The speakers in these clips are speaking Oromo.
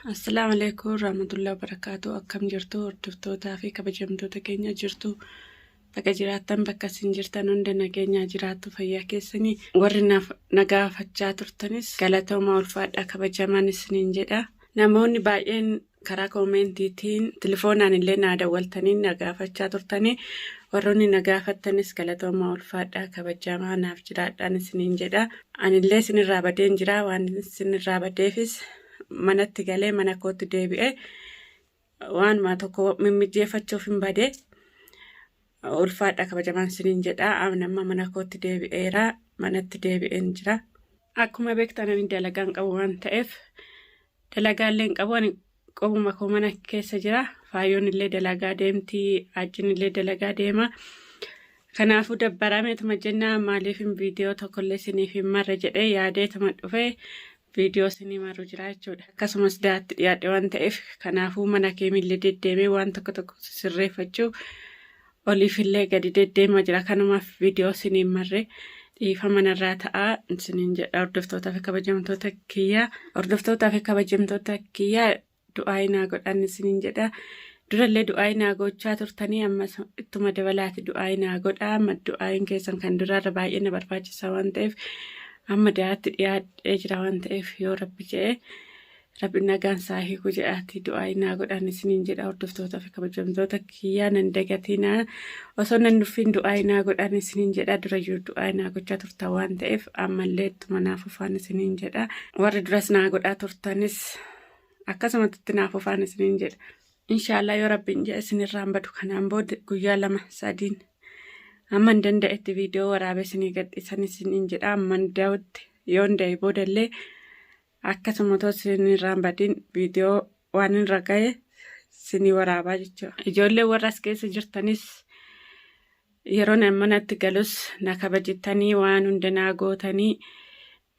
Assalaamu alaikum warahmatullahi wabarakaatu. Akkam jirtu hordoftootaa fi kabajamtoota keenya? Jirtu bakka jiraattan, bakka isin jirtan hunda nageenyaa jiraattu, fayyaa keessanii. Warri na gaafachaa turtanis galatooma, ulfaadhaa, kabajamaan isiniin jedha. Namoonni baay'een karaa koomentiitiin, telefoonaan illee naa dawwaltanii na gaafachaa turtanii, warroonni na gaafattanis galatooma, ulfaadhaa, kabajamaa, naaf jiraadhaan isiniin jedha. Anillee isinirraa badeen jira. Waan isinirraa badeefis manatti galee mana kootti deebi'ee waanuma tokko mimmijeeffachuuf hin bade. Ulfaadha, kabajamaan isiniin jedha. Amma mana kootti deebi'eera, manatti deebi'een jira. Akkuma beektan ani dalagaan qabu waan ta'eef, dalagaallee hin qabu, ani qobuma koo mana keessa jira. Faayyoon illee dalagaa deemti, ajjiin illee dalagaa deema. Kanaafuu dabbarameetuma jennaa maaliif viidiyoo tokkollee isiniif hin marre jedhee yaadeetuma dhufee viidiyoo isinii maru jira jechuudha. Akkasumas daatti dhiyaadhe waan ta'eef, kanaafuu mana keemillee deddeemee waan tokko tokko sirreeffachuu oliifillee gadi deddeemaa jira. Kanumaaf viidiyoo isinii marre, dhiifama narraa ta'aa isiniin jedha. Hordoftootaa fi kabajamtoota kiyyaa, hordoftootaa fi kabajamtoota kiyyaa, du'aa naa godhan isiniin jedha. Durallee du'aa naa gochaa turtanii, ammas ittuma dabalaati du'aa naa godhaa. Amma du'aayin keessan kan duraarra baay'ee na barbaachisa waan ta'eef, amma daatti dhiyaadhee jira waan ta'eef, yoo Rabbi jedhe, Rabbi nagaan saa hiiku jedhaati du'aa naa godhan isiniin jedha. Hordoftootaa fi kabajamtoota kiyyaa, nan dagatinaa, osoo nan dhufin du'aa naa godhan isiniin jedha. Durayyuu du'aa naa gochaa turtan waan ta'eef, ammallee ittuma naaf ufaan isiniin jedha. Warri duras naa godhaa turtanis akkasumatti naaf ufaan isiniin jedha. Inshaallah, yoo Rabbiin jedhe, isinirraan badu. Kanaan booda guyyaa 2 3 amma hin danda'etti viidiyoo waraabee isinii gadhiisan isiniin jedha. Amma hin da'utti, yoo hin da'e boodallee akkasuma otoo isinirraan badin viidiyoo waan irra ga'e isinii waraabaa jechuudha. Ijoollee warra as keessa jirtanis, yeroo manatti galus na kabajitanii, waan hunda naa gootanii,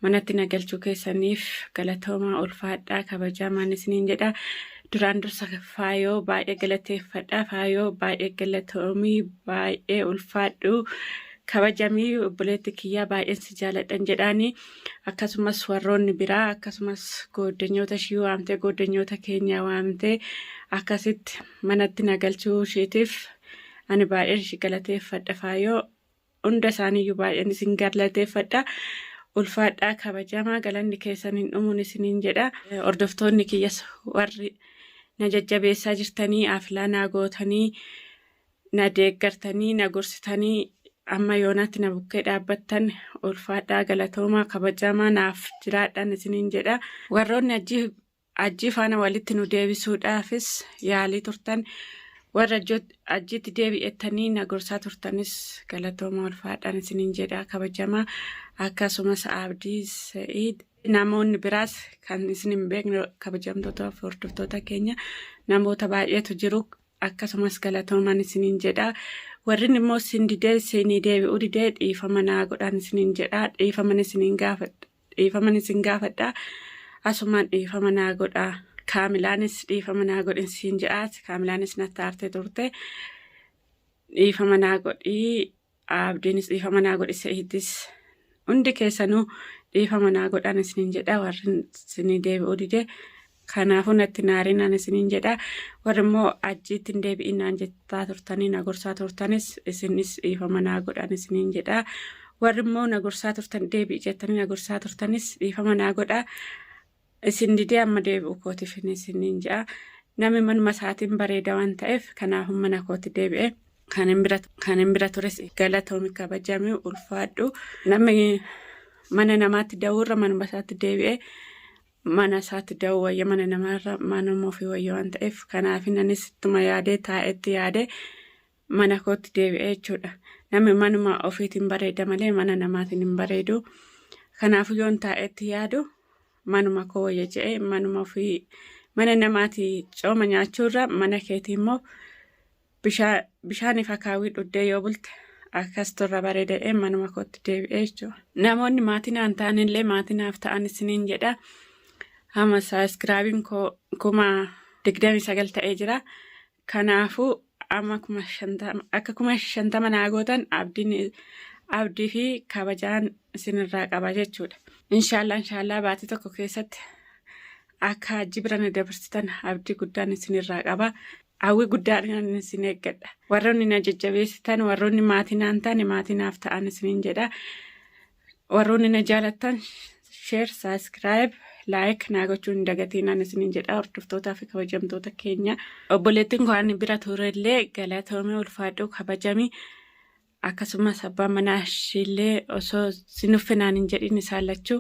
manatti na galchuu keessaniif galatoomaa, ulfaadhaa, kabajamaan isiniin jedha. Duraan dursa Faayoo baay'ee galateeffadha. Faayoo, baay'ee galatoomii, baay'ee ulfaadhu. Kabajamii obboleetti kiyyaa, baay'een si jaaladhan jedhaani. Akkasumas warroonni biraa, akkasumas gooddanyoota ishii waamtee, gooddanyoota keenya waamtee, akkasitti manatti na galchuu isheetiif ani baay'een ishii galateeffadha. Faayoo, hunda isaaniiyyuu baay'een isin galateeffadha. Ulfaadhaa, kabajamaa, galanni keessan hin dhumuun isiniin jedha. Hordoftoonni kiyyas warri na jajjabeessaa jirtanii, afilaa naa gootanii, na deeggartanii, na gorsitanii, amma yoonaatti na bukkee dhaabbattan, ulfaadhaa, galatoomaa, kabajamaa, naaf jiraadhaan isiniin jedha. Warroonni ajjii faana walitti nu deebisuudhaafis yaalii turtan, warra ajjiitti deebi'ettanii na gorsaa turtanis galatooma, ulfaadhaan isiniin jedha, kabajamaa. Akkasumas Abdii Sa'iid, namoonni biraas kan isin hin beekne, kabajamtoota fi hordoftoota keenya, namoota baay'eetu jiru, akkasumas galatoomaan isiniin jedha. Warrin immoo isin didee, isinii deebi'uu didee, dhiifama naa godhaan isiniin jedha. Dhiifaman isiniin gaafadha, dhiifaman isin gaafadha. Asumaan dhiifama naa godha. Kaamilaanis dhiifama naa godhin siin jedha. Kaamilaanis natti aartee turte, dhiifama naa godhii. Abdiinis dhiifama naa godhi. Sa'iidis, hundi keessanuu dhiifama naa godhaan isiniin jedha. Warri isinii deebi'uu dide, kanaafuu natti naarinaan isiniin jedha. Warri immoo ajjiitti hin deebi'inaan jettaa turtanii na gorsaa turtanis, isinis dhiifama naa godhaan isiniin jedha. Warri immoo na gorsaa turtan, deebi'i jettanii na gorsaa turtanis, dhiifama naa godha. Isin didee amma deebi'u kootiif isiniin jedha. Namni manuma isaatiin bareeda waan ta'eef, kanaafuu mana kootti deebi'e. Kan hin bira tures galatoomi, kabajamii, ulfaadhu. Namni mana namaatti da'uurra manuma isaatti deebi'ee mana isaatti da'uu wayya, mana namaarra manuma ofii wayya waan ta'eef, kanaaf anis ittuma yaadee taa'etti yaadee mana kootti deebi'ee jechuudha. Namni manuma ofiitiin bareeda malee mana namaatiin hin bareedu. Kanaafuu yoon taa'etti yaadu manuma koo wayya jedhee, manuma ofii mana namaati cooma nyaachuurra mana keetii immoo bishaaniif akaawwii dhuddee yoo bulte akkas turra bareeda'ee manuma kootti deebi'ee jechuudha. Namoonni maatii naan ta'anillee maatii naaf ta'an isiniin jedha. Amma subscribeiin koo 29,000 ta'ee jira. Kanaafuu amma 50,000, akka 50,000 naa gootan abdii fi kabajaan isinirraa qaba jechuudha. Inshaallah, inshaallah, baatii tokko keessatti Akka hajji bira na dabarsitan abdii guddaan isinirraa qaba. Hawwii guddaan isin eeggadha. Warroonni na jajjabeessitan, warroonni maatii naan taane maatii naaf ta'an isiniin jedha. Warroonni na jaalattan share, subscribe, like naa gochuu hin dagatinaan isiniin jedha hordoftootaa fi kabajamtoota keenya. Obboleettiin koo ani bira turellee galatoomee ulfaadhu kabajami. Akkasumas abbaan manaa ishiillee osoo si nuffinaan hin jedhin isaan lachuu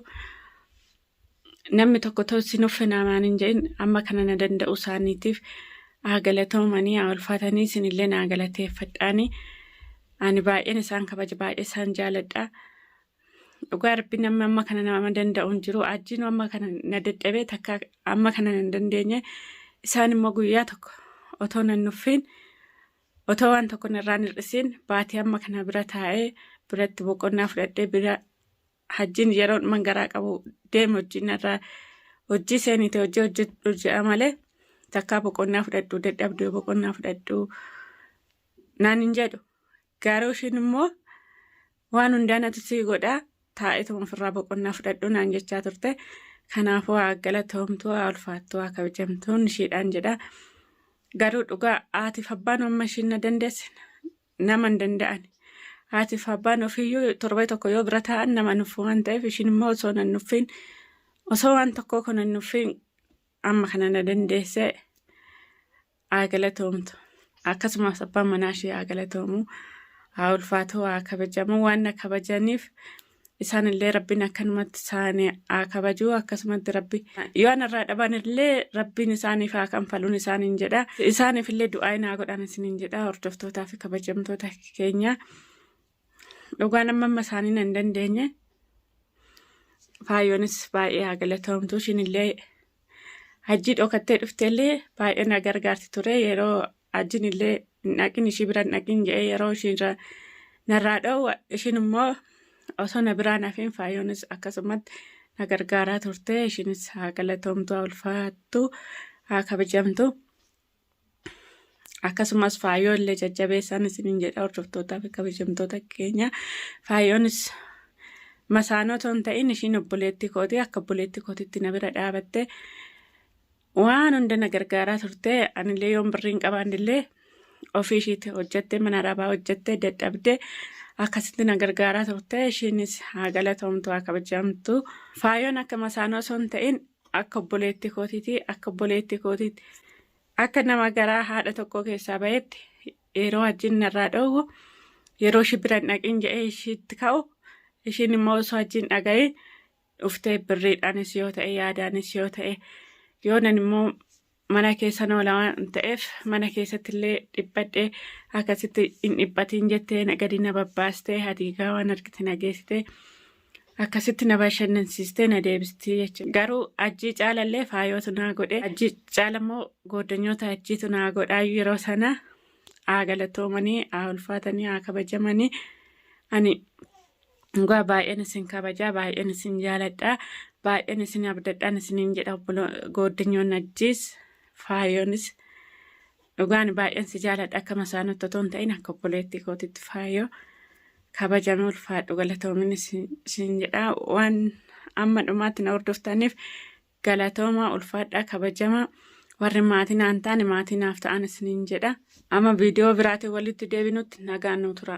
namni tokko otoo si nuffinaamaan hin jedhin amma kana na danda'u isaaniitiif haa galatoomanii haa ulfaatanii isinillee naa galateeffadhaanii. Ani baay'een isaan kabaja baay'ee isaan jaaladha. Dhugaa rabbi namni amma kana nama danda'u hin jiru. Ajjiin amma kana na dadhabee takka amma kana hin dandeenye. Isaan immoo guyyaa tokko otoo nan nuffiin otoo waan tokko narraa hin hir'isiin baatii amma kana bira taa'ee biratti boqonnaa fudhadhee bira hajjiin yeroo dhuman garaa qabu deeme hojii narraa hojii seenite hojii hojjedhu jedha malee takkaa boqonnaa fudhadhu dadhabdu boqonnaa fudhadhu naan hin jedhu. Garuu ishiin immoo waan hundaa natu sii godhaa taa'eetuma ofirraa boqonnaa fudhadhu naan jechaa turte. Kanaafuu haa galatoomtu, haa ulfaattu, haa kabajamtuun ishiidhaan jedha. Garuu dhugaa haatiif abbaan amma ishiin na dandeesse nama hin danda'an. Haatiif abbaan ofiiyyuu torbee tokko yoo bira taa'an nama nuffu waan ta'eef ishiin immoo osoo nan nuffiin osoo waan tokkoo kun hin nuffiin amma kana na dandeesse haa galatoomtu. Akkasumas abbaan manaa ishee haa galatoomu, haa ulfaatu, haa kabajamu. Waan na kabajaniif isaanillee rabbiin akkanumatti isaanii haa kabaju. Akkasumatti rabbi yoo anarraa dhaban illee rabbiin isaaniif haa kanfaluun isaaniin jedha. Isaaniif illee du'aa naa godhan isiniin jedha hordoftootaa fi kabajamtoota keenya. Dhugaan amma amma isaanii nan dandeenye. Faayyoonis baay'ee haa galatoomtu. Ishiin illee hajjii dhokattee dhufteellee baay'ee na gargaarti ture. Yeroo hajjiin illee hin dhaqin ishii bira hin dhaqin jedhee yeroo ishiin narraa dha'u ishiin immoo osoo na biraan hafiin faayyoonis akkasumatti na gargaaraa turte. Ishiinis haa galatoomtu, haa ulfaattu, haa kabajamtu. Akkasumas faayoo illee jajjabeessaan isiniin jedha hordoftootaa fi kabajamtoota keenya. Faayoonis masaanoo otoo hin ta'in ishiin obboleettii kooti akka obboleettii kootitti na bira dhaabatte waan hunda na gargaaraa turte. Anillee yoon birrii hin qabaannellee ofii ishiitti hojjattee mana arabaa hojjattee dadhabdee akkasitti na gargaaraa turte. Ishiinis haa galatoomtu haa kabajamtu. Faayoon akka masaanoo osoo hin ta'in akka obboleettii kootiiti akka obboleettii kootiitti akka nama garaa haadha tokkoo keessaa bahetti yeroo hajjiin narraa dhoowwu yeroo ishii bira hin dhaqin jedhee ishiitti ka'u ishiin immoo osoo hajjiin dhaga'ee dhuftee birriidhaanis yoo ta'e yaadaanis yoo ta'e yoo nan immoo mana keessa oola waan ta'eef mana keessatti illee dhiphadhee akkasitti hin dhiphatiin jettee na gadi na babbaastee hadiigaa waan argite na geessitee akkasitti na bashannansiistee na deebistii jechuudha. Garuu ajjii caalallee faayootu naa godhe. Ajjii caalammoo gooddanyoota ajjiitu naa godhaa yeroo sana haa galatoomanii haa ulfaatanii haa kabajamanii. Ani dhugaa baay'een isin kabajaa baay'een isin jaaladha baay'een isin abdadhaan isiniin jedha gooddanyoon ajjiis faayoonis dhugaan baay'een si jaaladha akka masaanootti otoo hin ta'in akka obboleettii kootitti faayoo. Kabajame ulfaadhu galatoomin isin jedha waan amma dhumaatti na hordoftaniif galatooma ulfaadha kabajama warri maatii naan taane maatii naaf ta'an isiniin jedha amma viidiyoo biraatiin walitti deebinutti nagaan nu tura.